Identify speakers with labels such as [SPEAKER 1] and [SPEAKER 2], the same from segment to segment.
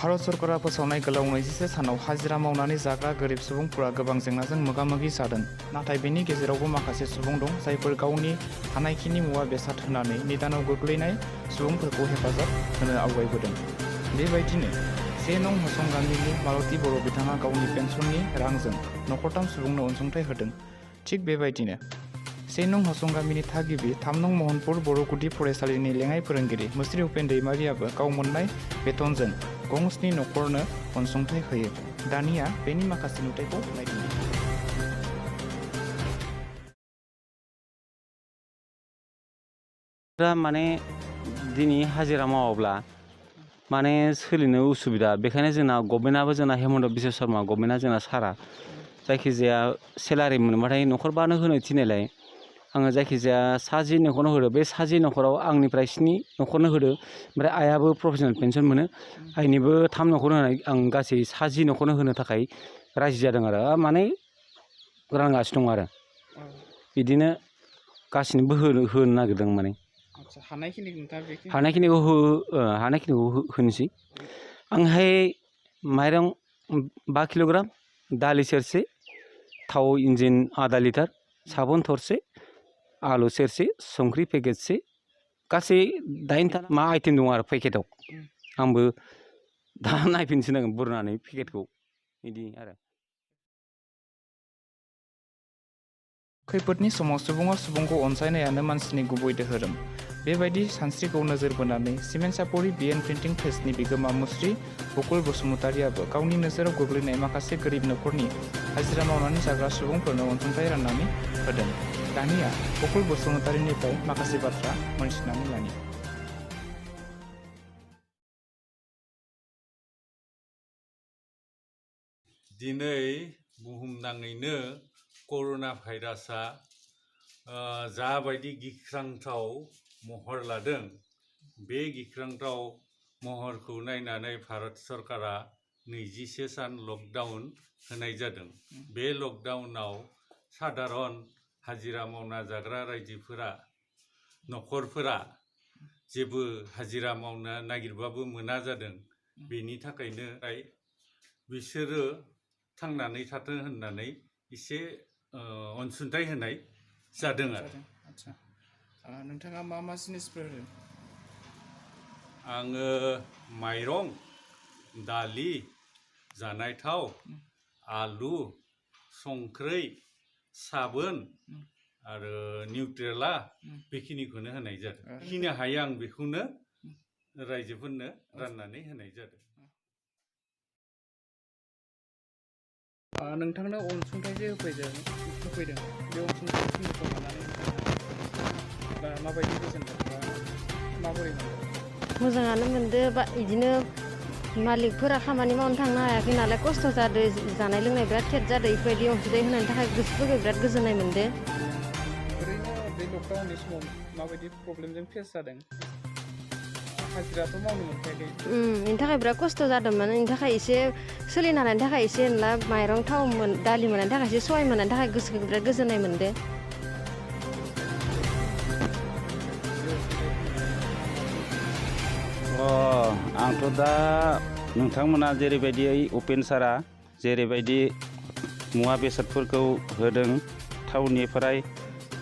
[SPEAKER 1] भारत सरकारा फोसावनाय गोलाव 21 सानाव हाजिरा मावनानै जाग्रा गोरिब सुबुंफोरा गोबां जेंनाजों मोगा-मोगि जादों। नाथाय बेनि गेजेरावबो माखासे सुबुं दं जायफोर गावनि हानायखिनि मुवा बेसाद होनानै निदानाव गोग्लैनाय सुबुंफोरखौ हेफाजाब होनो आवगायबोदों। बेबायदिनो 1 नं हसं गामिनि मालती बर' बिथाङा गावनि पेन्सननि रांजों नखरथाम सुबुंनो अनसुंथाइ होदों। थिग बेबायदिनो 1 नं हसं गामिनि थागिबि 3 नं महनपुर बर' गुदि फरायसालिनि लेङाइ फोरोंगिरि मुस्रि उपेन दैमारियाबो गाव मोननाय बेथनजों गंस्नि नखरनो अनसुंथाइ होयो। दानिया बेनि माखासे नुथायखौ नायदिनि।
[SPEAKER 2] माने दिनै हाजिरा मावाब्ला माने सोलिनो उसुबिदा, बेखायनो जोंना गभर्नमेन्टआबो जोंना हेमन्त बिश्व शर्मा गभर्नमेन्टआ जोंना सारा जायखिजाया सेलारि मोनबाथाय नखरबानो होनो थिननायलाय आङो जायखिजाया 7 नखरनो होदो। बे 7 नखराव आंनिफ्राय 7 नखरनो होदो। ओमफ्राय आइयाबो प्रफेसनेल पेन्सन मोनो। आइनिबो 3 नखरनो होनाय आं गासै 7 नखरनो होनो थाखाय राजि जादों आरो माने रानगासिनो दं आरो बिदिनो गासिनोबो होनो नागिरदों माने। हानायखिनिखौ होनोसै। आंहाय माइरं 5 किल'ग्राम, दालि सेरसे, थाव इन्जिन आधा लिटार, साबुन थरसे, आलु सेरसे, संख्रि पेकेटसे, गासै 8था मा आइटेम दं आरो पेकेटाव। आंबो दा नायफिनसै नांगोन बुरनानै पेकेटखौ बिदि आरो।
[SPEAKER 1] खैफोदनि समाव सुबुङा सुबुंखौ अनसायनायानो मानसिनि गुबै दोहोरोम। बेबायदि सानस्रिखौ नोजोर बोनानै सिमेन्ट सापरि बिएन प्रिन्टिं प्रेसनि बिगोमा मुस्रि बकुल बसुमतारियाबो गावनि नोजोराव गोग्लैनाय माखासे गोरिब नखरनि हाजिरा मावनानै जाग्रा सुबुंफोरनो अनसुंथाइ राननानै होदों। दानिया बकुल बसुमतारिनिफ्राय माखासे बाथ्रा मोनथिनानै लानि।
[SPEAKER 3] दिनै बुहुमनाङैनो कर'ना भाइरासआ जाबायदि गिख्रांथाव महर लादों, बे गिख्रांथाव महरखौ नायनानै भारत सरकारा 21 सान लकडाउन होनाय जादों। बे लकडाउनाव साधारन हाजिरा मावना जाग्रा रायजोफोरा नखरफोरा जेबो हाजिरा मावनो नागिरबाबो मोना जादों। बेनि थाखायनो बिसोरो थांनानै थाथों होननानै एसे अनसुंथाइ होनाय जादों आरो।
[SPEAKER 1] नोंथाङा मा मा जिनिसफोर होदों?
[SPEAKER 3] आङो माइरं, दालि, जानाय थाव, आलु, संख्रै, साबोन आरो निउट्रेला बेखिनिखौनो होनाय जादों। बेखिनि हायो आं बेखौनो रायजोफोरनो राननानै होनाय जादों।
[SPEAKER 1] नोंथांनो अनसुंथाइ जे होफैदों बे अनसुंथाइखौ लानानै माबायदि गोजोनदों बा माबोरै मोनदों?
[SPEAKER 4] मोजाङानो मोनदो। बिदिनो मालिकफोरा खामानि मावनो थांनो हायाखै नालाय खस्थ' जादों, जानाय लोंनाय बिराद थेट जादों। बेफोरबायदि अनसुंथाइ होनायनि थाखाय गोसोफोरखौ बिराद गोजोननाय मोनदो।
[SPEAKER 1] ओरैनो बे लकडाउननि समाव माबायदि प्रब्लेमजों फेस जादों? हाजिराथ' मावनो मोनखायाखै।
[SPEAKER 4] बेनि थाखाय बिराद खस्थ' जादोंमोन। बेनि थाखाय एसे सोलिनो हानायनि थाखाय एसे एनला माइरं थाव दालि मोननायनि थाखाय एसे सहाय मोननायनि थाखाय गोसोखौ बिराद गोजोननाय मोनदो।
[SPEAKER 2] आंथ' दा नोंथांमोना जेरैबायदियै उपेन सारा जेरैबायदि मुवा बेसादफोरखौ होदों, थावनिफ्राय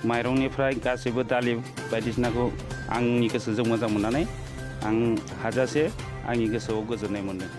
[SPEAKER 2] माइरंनिफ्राय गासैबो दालि बायदिसिनाखौ आंनि गोसोजों मोजां मोननानै आं हाजासे आंनि गोसोआव गोजोननाय मोनदों।